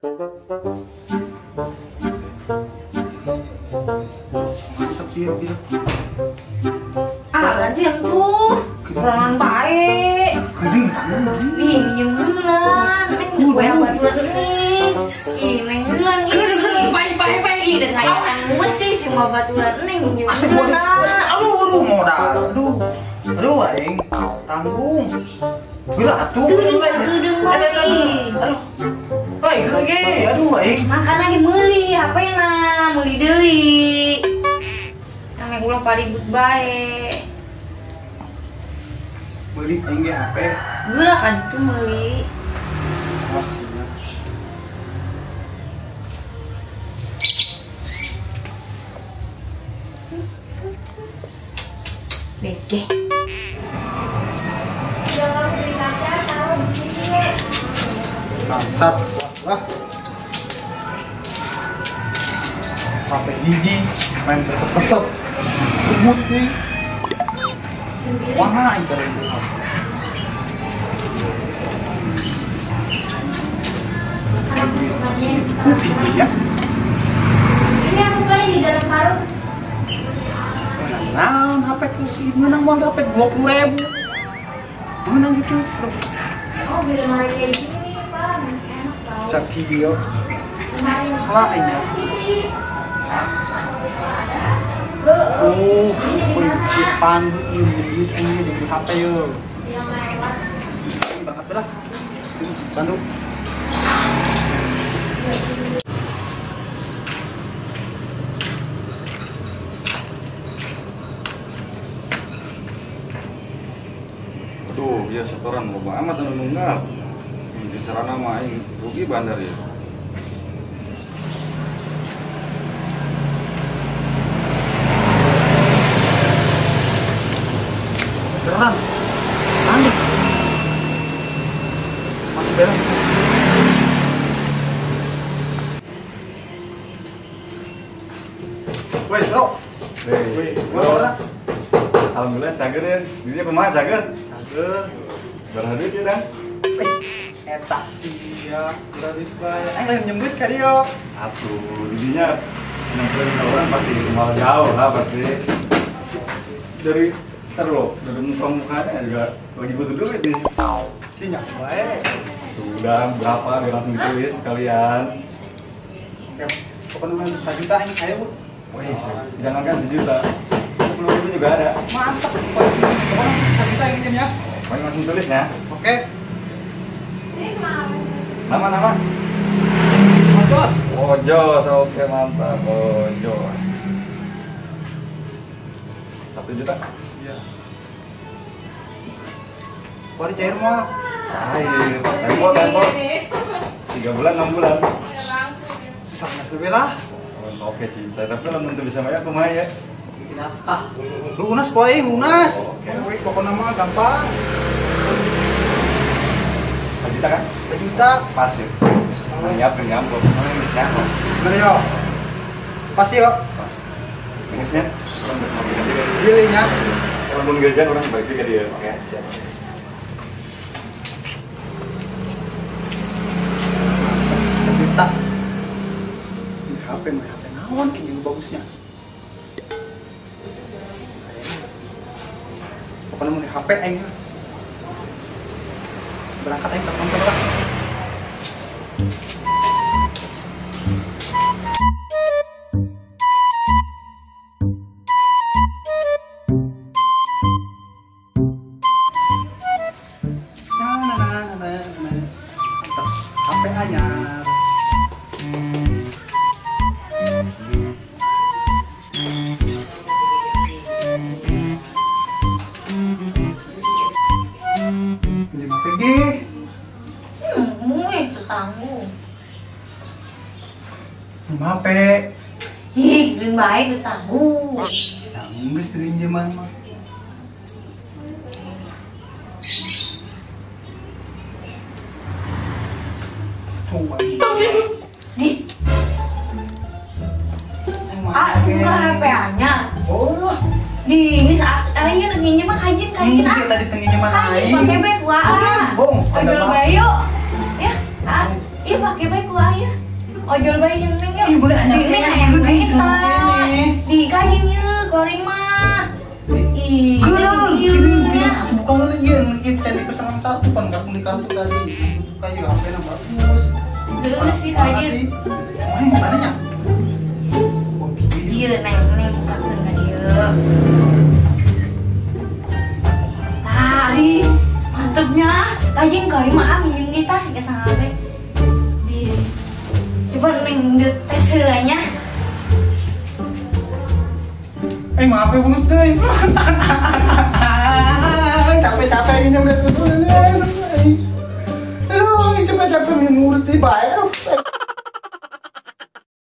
Mantap sih gitu. Ah, ganti yang tuh. Kurangan baik. Gede tanggung. Ih, minjem geulan. Neng gue baturan neng. Ih, neng geulan ih. Geulan baik baik baik. Ih, dan hayang meti semua baturan neng minjem geulan. Aduh, aduh modal. Aduh. Aduh aing tanggung. Gila atuh. Geudeung bae. Aduh. Oi, geuge. Aduh aing. Makana ge meuli HP-na, meuli deui. Ame ulah paribut bae. Meuli aing ge HP. Geura kan itu meuli. Awas ya. Bege. Jangan beli kaca, taruh di sini. Bangsat. Wah. HP hiji main kesep-kesep. Ribut nih. Wah, ini keren. Cukup ini ya. Ini aku beli di dalam karung. Nah, HP ku menang uang HP 20.000. Menang gitu. Oh, beli lemari kayak gini, Pak. Enak tau. Sakio. Salah ini. Oh, penyipan duit ini di HP yo. Yang lewat. Berangkat lah. Bantu. Aduh, ya setoran loba amat anu nunggal. Di sarana mah aing rugi bandar ya. Beneran. Panik. Masuk beres. Woi, bro. Woi, bro. Alhamdulillah cager ya. Dirinya kumaha cager? Cager. Berapa duit ya, Dan? Eta sia, berapa duit bae. Aing lain nyembut ka dieu. Atuh, didinya nempelin orang pasti mal jauh lah pasti. Dari ntar lo, dari muka-mukanya juga lagi butuh duit nih. Sinyal bae. Tuh, udah berapa biar langsung ditulis sekalian. Oke, pokoknya 1 juta ini ayo, Bu. Wih, jangankan 1 juta. 10.000 juga ada. Mantap. Pokoknya 1 juta ini ya. Pokoknya langsung tulis ya. Oke. Nama-nama? Ojos. Ojos, oke mantap. Ojos. 1 juta. Iya. Baru cair mau? Cair. Tempo, tempo. 3 bulan, 6 bulan. Susah nasi lah. Oke cinta, tapi lah untuk bisa banyak kumaha ya. Ah, lunas poe, lunas. Oke. Pokoknya mah gampang. 1 juta kan? 1 juta. Pas ya. Nyiapin amplop, soalnya geus nyaho. Bener yo. Pas yo. Pas. Geusnya urang mau gaji. Iya nya. Urang mun gajian urang balik ke dia. Oke, siap. 1 juta. Ini HP mah HP naon ini bagusnya. Pokoknya mau di HP aing. Berangkat aing ke kantor lah. Nah, nah, nah, nah, nah. Mantap. HP anyar. Pinjam HP ge. Tanggung. Pinjam HP. Ih, lebih baik ditanggung. Tanggung geus pinjaman mah. Tuh. Di. Ah, suka HP anyar. Oh. Di, geus aing nu nginjem mah kajin kajin. Geus tadi teu nginjeman aing. Pake bae ku aa. Bong, ojol bae yuk. Ya, ah. Iya pake bae ku aya. Ojol bae jeung Neng yeuh. Ih, boleh anyar Neng keneh, hayang geuning eta. keneh. Dikajin yeuh goreng mah. Ih, Geuneuh, ieu gini, nya. buka heula ieu, ieu tadi pesanan kartu pan gak beli kartu tadi. Buka ieu HP-na bagus. Geuneuh sih kajin. Main mana nya? Oh, kieu. Ieu Neng, Neng bukakeun ka dieu. Tadi mantepnya. Kajin kari mah minjem kita ke sangabe. Di coba Neng tes heula nya. Maaf ya bunut deh. Capek-capek ini nyampe betul. Aduh, capek-capek minum urut deh, bae.